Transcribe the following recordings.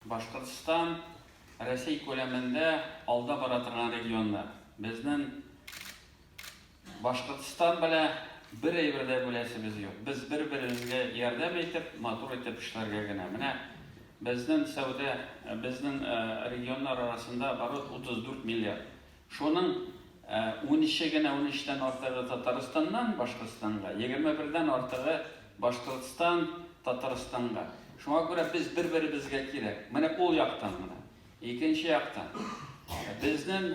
Башкортстан Рәсәй күләмендә алда бара торган регионнар. Безнең Башкортстан белән бер әйбер дә бүләсебез юк. Без бер-беребезгә ярдәм итеп, матур итеп эшләргә генә. Менә безнең сәүдә, безнең регионнар арасында оборот 34 миллиард. Шуның унөче генә, унөчтән артыгы Татарстаннан Башкортстанга, 21дән артыгы Башкортстан Татарстанга. Шуңа күрә без бер-беребезгә кирәк. Менә ул яктан гына. Икенче яктан, безнең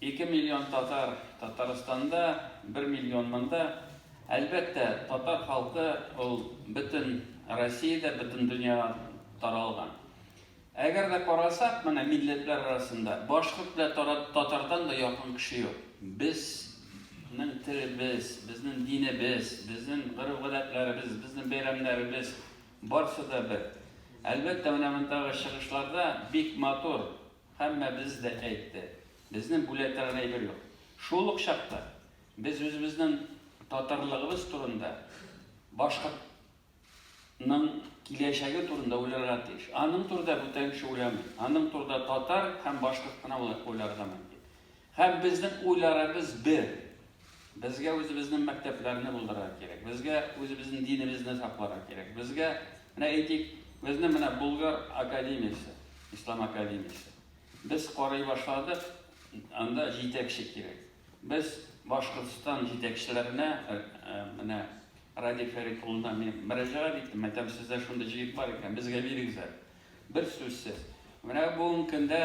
2 миллион татар Татарстанда, 1 миллион монда. Әлбәттә, татар халкы ул бөтен Россиядә, бөтен дөньяга таралган. Әгәр дә карасак, менә милләтләр арасында башкорт белән татардан да якын кеше юк. Безнең телебез, безнең динебез, безнең гореф-гадәтләребез, безнең бәйрәмнәребез, барсы да бер. Әлбәттә, менә мондагы чыгышларда бик матур, һәммәбез дә әйтте, безнең бүлә торган әйбер юк. Шул ук чакта без үзебезнең татарлыгыбыз турында башкорт ның киләчәге турында уйларга тиеш. Аның турында бүтән кеше уйламый. Аның турында татар һәм башкорт кына уйларга мөмкин. Һәм безнең уйларыбыз бер. Безгә үзебезнең мәктәпләрне булдырырга кирәк. Безгә үзебезнең динебезне сакларга кирәк. Безгә, менә әйтик, безнең менә Булгар академиясе, Ислам академиясе. Без карый башладык, анда җитәкче кирәк. Без Башкортстан җитәкчеләренә менә Радик Фәрит улына мин мөрәҗәгать иттем, әйтәм, сездә шундый җегет бар икән, безгә бирегез әле. Бер сүзсез. Менә бүгенге көндә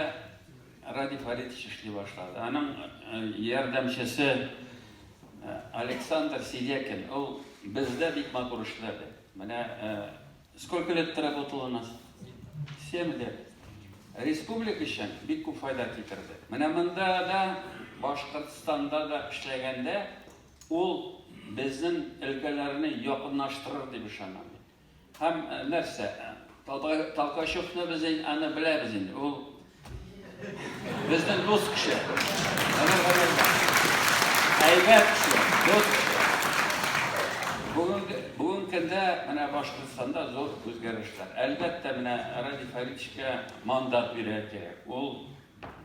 Радий Фәритович эшли башлады. Аның ярдәмчесе Александр Сидякин, ул бездә бик матур эшләде. Менә сколько лет ты работал у нас? 7 лет. Республика өчен бик күп файда китерде. Менә монда да, Башкортстанда да эшләгәндә, Ул безнең өлкәләрне якынлаштырыр дип ышанам мин. Һәм нәрсә, Толкачевны без аны беләбез инде. Ул безнең дус кеше. Әйбәт кеше, дус кеше. Бүгенге бүгенге көндә менә Башкортстанда зур үзгәрешләр. Әлбәттә, менә Радий Фаридовичка мандат бирергә кирәк. Ул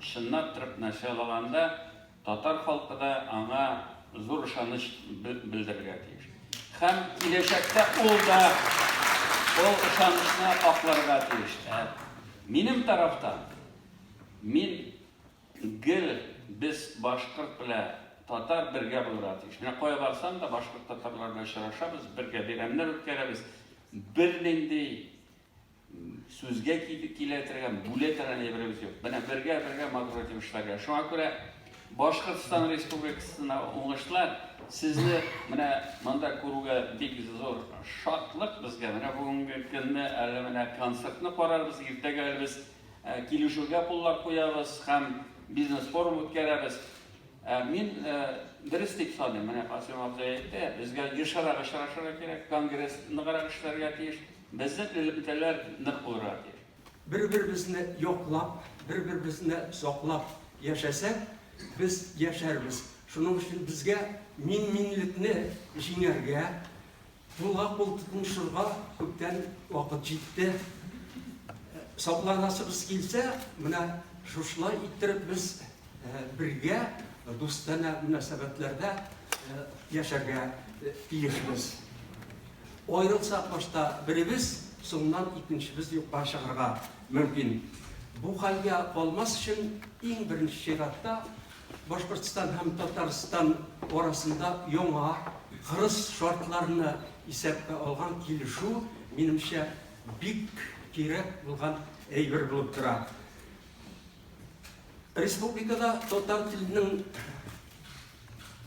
чынлап торып нәрсә алаганда Татар халкы да аңа зур ышаныч белдерергә тиеш. Һәм киләчәктә ул да ул ышанычны акларга тиеш. Ә минем тарафтан, мин гел без башкорт белән татар бергә булырга тиеш. Менә кая барсам да башкорт татарлар белән очрашабыз, бергә бәйрәмнәр үткәрәбез. Бернинди Сүзгә килә торган, бүлә торган әйберебез юк. Менә бергә-бергә матур итеп эшләргә. Шуңа күрә Башкортстан Республикасына уңышлар. Сезне менә монда күрүгә бик зур шатлык безгә. Менә бүгенге көнне әле менә концертны карарбыз, иртәгә әле без килешүгә куллар куябыз һәм бизнес-форум үткәрәбез. Мин дөрес дип саныйм, менә Касыйм абзый әйтте, безгә ешрак очрашырга кирәк, конгресс ныграк эшләргә тиеш. Безнең элемтәләр нык булырга тиеш. Бер-беребезне яклап, бер-беребезне саклап яшәсәк, без яшәрбез. Шуның өчен безгә мин-минлекне җиңәргә, кулга-кул тотынышырга күптән вакыт җитте. Сакланасыбыз килсә, менә шушылай иттереп без бергә дустанә мөнәсәбәтләрдә яшәргә тиешбез. Аерылсак башта беребез, соңыннан икенчебез юкка чыгарга мөмкин. Бу хәлгә калмас өчен иң беренче чиратта Башкортстан һәм Татарстан арасында яңа, кырыс шартларны исәпкә алган килешү, минемчә, бик кирәк булган әйбер булып тора. Республикада татар теленең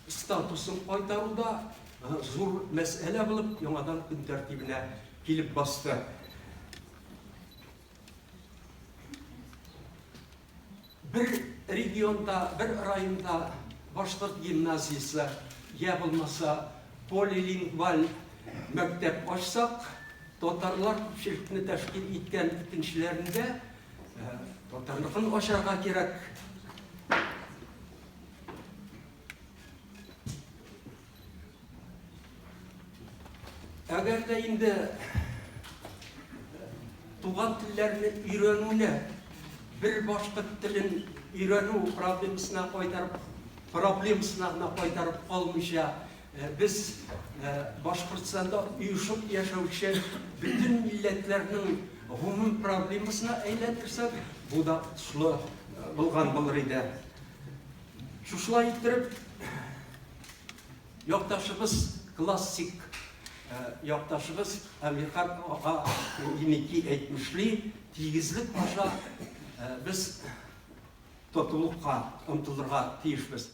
статусын кайтару да зур мәсьәлә булып яңадан көн тәртибенә килеп басты. Бер регионда, бер районда башкорт гимназиясе, я булмаса полилингваль мәктәп ачсак, татарлар күпчелекне тәшкил иткән икенчеләрендә татарныкын ачарга кирәк. Әгәр дә инде туган телләрне өйрәнүне бер башкорт телен өйрәнү проблемасына кайтарып, проблемасына гына кайтарып калмыйча, без Башкортстанда оешып яшәүче бөтен милләтләрнең гомум проблемасына әйләндерсәк, бу да отышлы булган булыр иде. Шушылай иттереп, якташыбыз классик якташыбыз Әмирхан ага Еники әйтмешли, тигезлек аша без татулыкка омтылырга тиешбез.